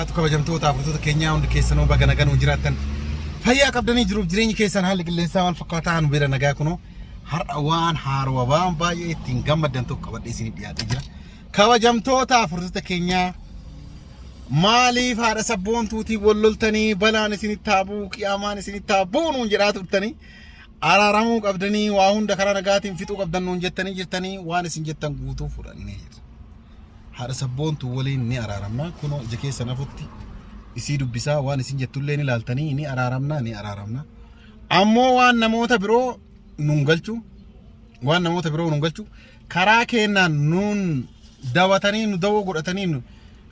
Wabarakaatu kabajamtoota hordoftoota keenyaa hundi keessanuu baga nagaa nuu jiraattan fayyaa qabdanii jiruuf jireenyi keessan haalli qilleensaa maal fakkaataa nu bira nagaa kunoo har'a waan haarawa waan baay'ee ittiin gammaddan tokko qabadhee isiniif dhiyaatee jira. Kabajamtoota hordoftoota keenyaa maaliif haadha sabboontuutiin wal loltanii balaan isinitti haa bu'u qiyaamaan isinitti haa bu'u nuun jedhaa turtanii araaramuu qabdanii waa hunda karaa nagaatiin fixuu qabdan nuun jettanii jirtanii waan isin jettan guutuu fudhannee jirra. Haadha sabboontuu waliin ni araaramna. Kunoo ija keessan afutti isii dubbisaa waan isin jettullee ni laaltanii ni araaramna ni araaramna. Ammoo waan namoota biroo nun galchu waan namoota biroo nun galchu karaa keennaan nuun dawatanii nu dawoo godhatanii nu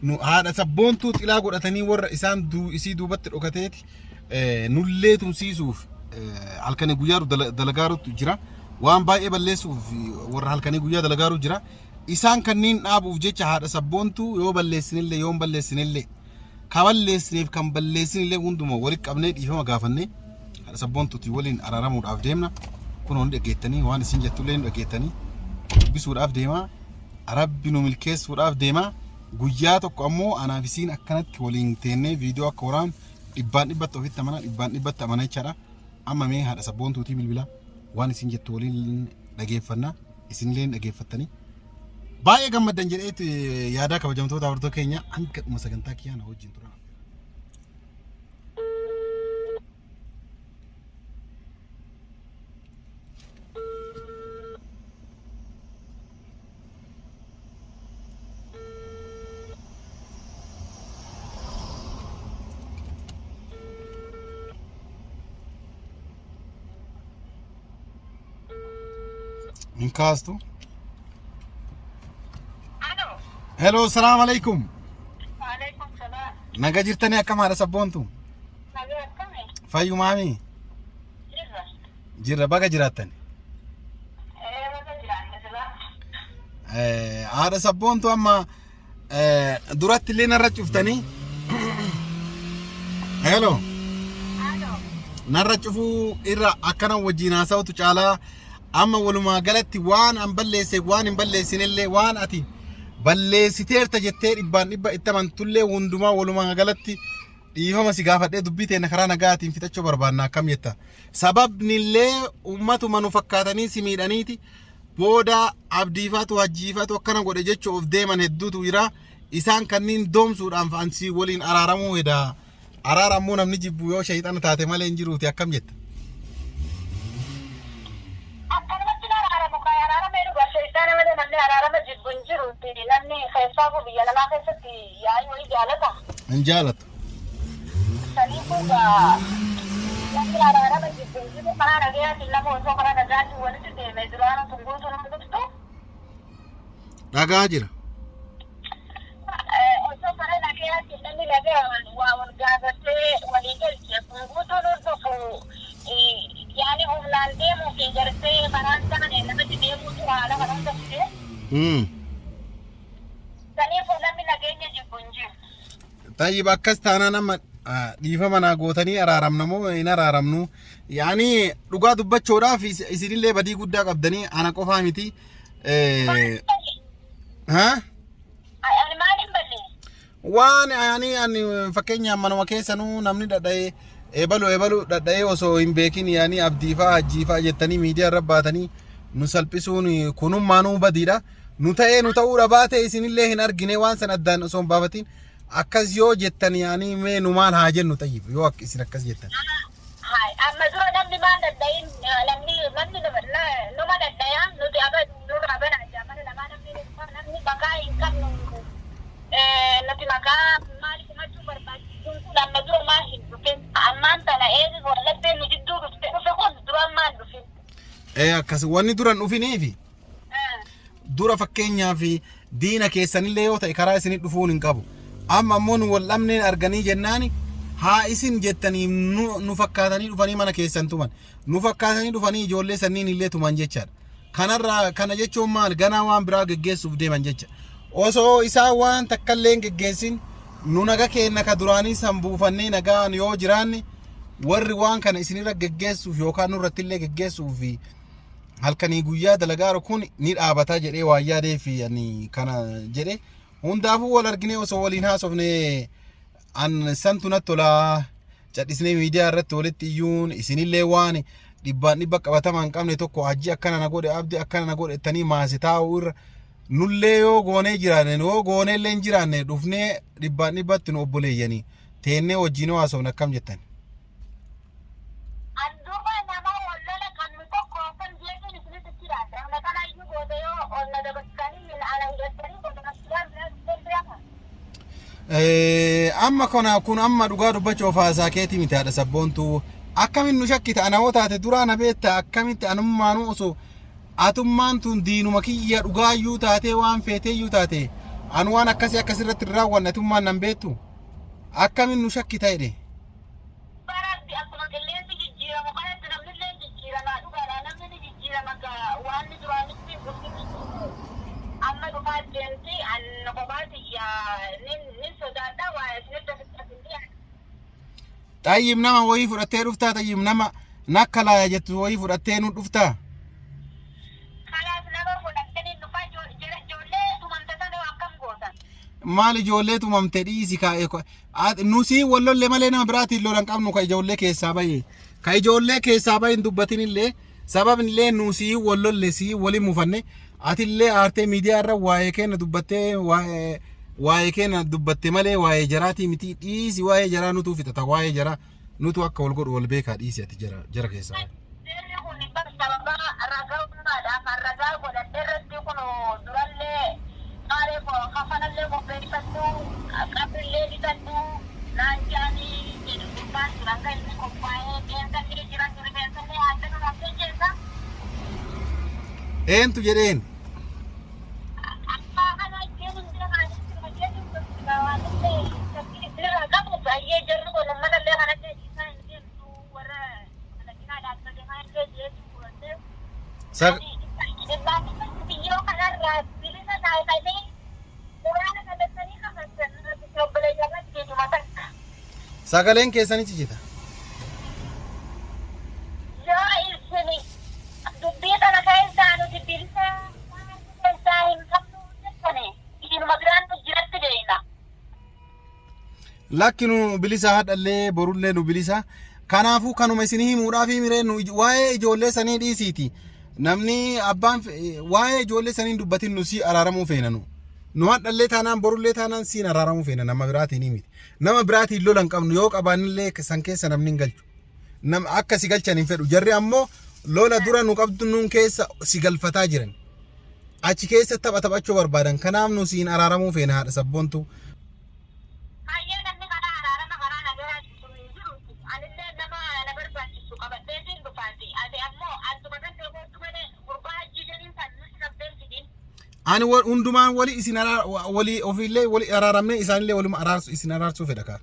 nu haadha sabboontuu xilaa godhatanii warra isaan isii duubatti dhokateeti nullee tumsiisuuf halkanii guyyaa dalagaarutu jira. Waan baay'ee balleessuuf warra halkanii guyyaa dalagaaru jira. Isaan kanniin dhaabuuf jecha haadha sabboontuu yoo balleessinillee yoo hin balleessinillee ka balleessineef kan balleessinillee hunduma walitti qabnee dhiifama gaafannee haadha sabboontuuti waliin araaramuudhaaf deemna. Kunoo ni dhaggeettanii waan isin jettullee ni dhaggeettanii dubbisuudhaaf deema. Rabbi nu milkeessuudhaaf deema. Guyyaa tokko ammoo anaaf isiin akkanatti waliin teennee viidiyoo akka waraabnu dhibbaan dhibbatti ofitti amana dhibbaan dhibbatti amana jechaadha. Amma mee haadha sabboontuutii bilbila waan isin jettu waliin dhageeffanna. Isinillee ni dhageeffattanii. Baay'ee gammaddan jedheeti yaadaa kabajamtoota hordoftoota keenya hanga dhuma sagantaa kiyyaa na wajjin turaa. Hin kaastu. Alo. Hello, salaam alaikum. Waalaikum salaam. Naga jirtanii akkam haadha sabboontu? Nagaa akkami? Fayyumaami? Jirra. Jirra baga jiraattan. Ee baga jiraanne sila. Haadha sabboontu amma duratti illee narra cuftanii. Hello. Alo. Narra cufuu irra akkana wajjin haasa'utu caalaa amma walumaa galatti waan an balleesse waan hin balleessinellee waan ati balleessiteerta jettee dhibbaan dhibba itti amantullee hundumaa walumaa galatti dhiifama si gaafadhee dubbii teenna karaa nagaatiin fixachuu barbaanna akkam jetta. Sababnillee ummatuma nu fakkaatanii si miidhaniiti booda abdiifaatu hajjiifaatu akkana godhe jechuu of deeman hedduutu jira. Isaan kanniin doomsuudhaan an si waliin araaramuu heda. Araara ammoo namni jibbu yoo shayxana taate malee hin jiruuti akkam jetta. Akkanumatti na araaramu kaa araaramee dhuga shayxaana malee namni araarama jibbu hin jiru namni keessaafuu biyya namaa keessatti yaa'ii wayii jaalata. Hin jaalatu. Saniifuu gaa namni araarama jibbu hin jiru karaa nagayaatiin nama osoo karaa nagaatiin walitti deeme duraanuu tun guutuun hin dhuftu. Dhagaa jira. Osoo karaa nagayaatiin namni nagayaan waa wal gaafatee walii galche kun guutuun hin dhufu. Yaani humnaan deemuu fi gartee karaan taane namatti deemuutu haala kana hunda fide. Saniifuu namni nageenya jibbu hin jiru. Tayyib akkas taanaan amma dhiifama naa gootanii araaramna moo hin araaramnu? Yaani dhugaa dubbachuudhaaf isinillee badii guddaa qabdanii ana qofaa miti. Ha? Ani maal hin balleesse? Waan ani ani fakkeenyaaf manuma keessanuu namni dhadha'ee ebalu ebalu dhadha'ee osoo hin beekin yaani abdiifaa hajjiifaa jettanii miidiyaa irra baatanii nu salphisuun kunummaanuu badiidha. Nu ta'ee nu ta'uu dhabaa ta'e isinillee hin argine waan san addaan osoo hin baafatin akkas yoo jettan yaani mee nu maal haa jennu tayyib yoo isin akkas jettan. Hai, amma dura namni maal dhadhayin namni namni numa dhadhaya nuti aba nurraa banaa jaa mana namaa namni ni dhufa namni maqaa hin qabnu nuti maqaa maaliif himachuu barbaachisuun kun amma dura maa hin dhufin ammaan tana eegi wallabdeen nu jidduu dhufte dhufe kun duraan maan dhufin. Ee akkas wanni duran dhufiniifi dura fakkeenyaaf diina keessanillee yoo ta'e karaa isinit dhufuun hin qabu. Amma ammoo nu wal dhabneen arganii jennaani haa isin jettanii nu fakkaatanii dhufanii mana keessan tuman. Nu fakkaatanii dhufanii ijoollee sanniin illee tuman jechaadha. Kanarraa kana jechuun maal ganaa waan biraa geggeessuuf deeman jecha. Osoo isaan waan takkallee hin geggeessin nu naga keenna ka duraanii san buufannee nagaan yoo jiraanne warri waan kana isinirra geggeessuuf yookaan nurrattillee geggeessuuf halkanii guyyaa dalagaaru kun ni dhaabata jedhee waan yaadee fi ani kana jedhe hundaafuu wal arginee osoo waliin haasofne An santu natti tola. Cadhisnee miidiyaa irratti walitti iyyuun isinillee waan dhibbaan dhibba qabatamaa hin qabne tokko hajji akkana na godhe, abdi akkana na godhe jettanii maase taa'uu irra nullee yoo goonee jiraanne, yoo goonee illee hin jiraanne, dhufnee dhibbaan dhibbatti nu obboleeyyanii teennee wajjin haasofne. Akkam jettan? An duuba nama wal lola qabnu tokko kan jeetiin isinitti jiraadha. Namna kana iyyuu booda yoo ol na dabarsanii ana hidhattanii booda masjiidaan biraa dhufteen biraama. Amma kana kun amma dhugaa dubbachuuf haasaa keetii miti, haadha sabboontuu. Akkamiin nu shakkita? Ana hoo taate duraa na beekta. Akkamitti anummaanuu osoo atummaan tun diinuma kiyya dhugaayyuu taatee, waan feeteeyyuu taate, anu waan akkasii akkasirratti hin raawwanne. Atummaan nan beektu, akkamiin nu shakkita jedhe. Baratti akkuma qilleensi jijjiiramu kanatti namni illee jijjiiramaa dhugaadha. Namni ni jijjiirama gaa waan duraanitti dhufti amma dhufaa deemti. An kophaa tiyya nin sodaadha waa isinitti asitti asin dhiyaatu. Xayyib, nama wayii fudhattee dhuftaa? Xayyib, nama nakka laaya jettu wayii fudhattee nu dhuftaa? Kalaas, nama fudhattanii dhufaa. Ijoollee tumamte sana akkam gootan? Maal ijoollee tumamte? Dhiisi kaa'e. Nusii wal lolle malee nama biraatiin lolan qabnu. Ka ijoollee keessaa bahe, ka ijoollee keessaa bahe hin dubbatin illee. Sababni illee nusii wal lolle, sii waliin mufanne, atillee aartee miidiyaa irra waa'ee keenya dubbattee, waa'ee keenya dubbatte malee waa'ee jaraatii miti. Dhiisi, waa'ee jaraa nutuu fixata. Waa'ee jaraa nutu akka wal godhu wal beekaa. Dhiisi ati jara keessaa bahe. Seerri kun bar sababa ragummaadhaaf an ragaa godhadhe irratti kun durallee maaree kafanallee qopheeffadhu, qabrillee bitadhu naan jaanii jedhu. Gurbaan sun hanga inni qophaa'ee qeensallee jiran, rifeensallee haaddanuu haftee keessa. Eentu jedheen? Abbaa kana ajjeen hin deemaa jechuudha. Jechuun waan illee shakkii isinirraa qabu baay'ee. Jarri kun uummatallee kanatti isaan hin deemtu, warra kana cinaa dhaabbate kanallee jechuun fudhattee. Biyyoo kanarraa bilisa taasisanii quraana qabatanii kafaltan obboleeyyan rabbiituma takka. Sagaleen keessanii cicita. Yoo isin dubbii kana keessaa nuti bilisa keessaa hin qabnu jettani, isinuma biraan nu jiratti beekna. Lakki, nu bilisa, hadhallee borullee nu bilisa. Kanaafuu kanuma isin himuudhaaf miree nu waa'ee ijoollee sanii dhiisiiti. Namni abbaan waa'ee ijoollee sanii hin dubbatin, nu si araaramuu feena nu. Nu hadhallee taanaan borullee taanaan siin araaramuu feena, nama biraatiin miti. Nama biraatiin lola hin qabnu, yoo qabaannillee san keessa namni hin galchu. Nama akka si galchan hin fedhu. Jarri ammoo lola dura nu qabdu nuun keessa si galfataa jiran. Achi keessa tapha taphachuu barbaadan. Kanaaf nu siin araaramuu feena, haadha sabboontuu. Hayyee, namni karaa araarama karaa nagayaa sun hin jiru. Anillee nama na barbaachisu qabadheetiin dhufaati. Ati ammoo attuma kan gootu malee gurbaa hajjii jedhiin kan nuti qabdeen fidin. Ani hundumaan wali isin wali ofiillee wali araaramnee isaanillee waluma araarsu, isin araarsuu fedha kaa.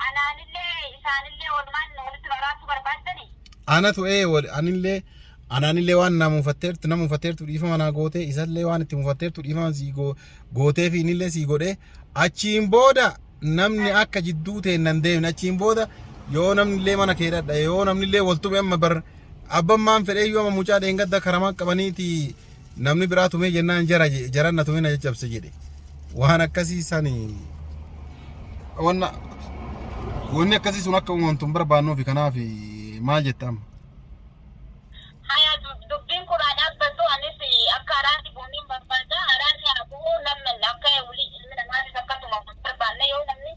Anaanillee isaanillee walumaan walitti araarsuu barbaaddani. Anatu ee anillee anaanillee waan na mufatteertu, na mufatteertu, dhiifama naa gootee, isallee waan itti mufatteertu dhiifama sii gootee fi innillee sii godhee, achiin booda namni akka jidduu teennan deemne. Achiin booda yoo namni illee mana kee dhadha, yoo namni illee wal tume, amma bar abban maan fedhee iyyuu amma mucaa dheengadda karamaa qabaniiti namni biraa tumee jennaan jara jaran na tumee na caccabse jedhe. Waan akkasii sani wanna wanni akkasii sun akka uumamtu hin barbaannuufi. Kanaaf maal jetta amma? Haya, dubbiin kun haa dhaabbattu. Anis akka araarri bu'uun barbaada. Araarri haa bu'u. Namni akka walii ilmi namaatis akka tumamu hin barbaanne. Yoo namni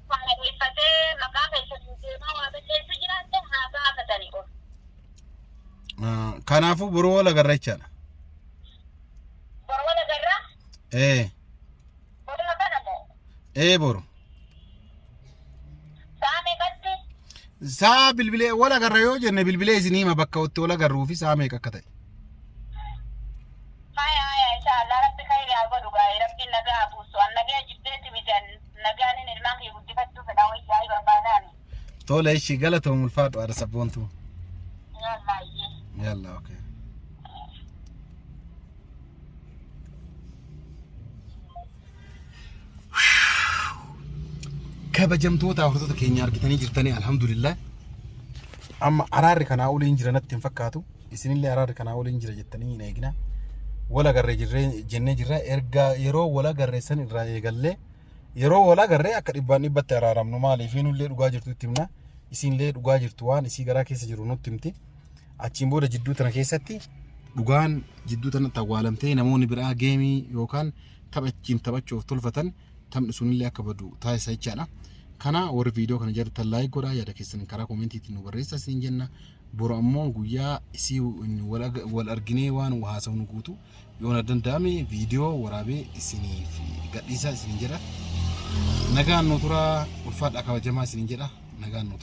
faana dheeffatee maqaa keessaniin deemaa waa balleessu jiraatte haa gaafatanii ol. Kanaafuu boruu wal agarra jechaadha. Boru wal agarra. Ee. Boruma kana moo? Ee, boru. Sa'a meeqatti? Sa'a bilbilee wal agarra yoo jenne bilbilee isinii hima, bakka itti wal agarruu fi sa'a meeqa akka ta'e. Haya haya, inshallah rabbi khayri haa godhu gaa'e, rabbiin nagaa haa buusu. An nagaa jibbeeti miti, an nagaanin ilmaan kiyya guddifachuu fedha, wayyaa barbaadaani. Tole, ishii galatoom, ulfaadhu haadha sabboontuu. Yallaayyee. Yalla, okay. Kabajamtoota hordoftoota keenya, argitanii jirtanii, alhamdulillah. Amma araarri kanaa oliin jira natti hin fakkaatu. Isinillee araarri kanaa oliin jira jettanii hin eegina. Wal agarree jirree jennee jirra. Erga yeroo wal agarree san irraa eegallee Yeroo wal agarree akka dhibbaan dhibbatti araaramnu. Maaliif, nullee dhugaa jirtu itti himna, isiinillee dhugaa jirtu waan isii garaa keessa jiru nutti himti. Achiin booda jidduu tana keessatti dhugaan jidduu tanatti awwaalamtee namoonni biraa geemii yookaan tapha ittiin taphachuuf tolfatan, taphni sunillee akka badu taasisa jechaadha. Kana warri viidiyoo kana jalatti like godhaa, yaada keessan karaa koomentiitiin nu barreessaa isin jenna. Boru ammoo guyyaa isii wal arginee waan haasawnu guutu yoo na danda'ame viidiyoo waraabee isiniif gadhiisaa isiniin jedha. Nagaan nu turaa, ulfaadhaa, kabajamaa isiniin jedha. Nagaan nu tura.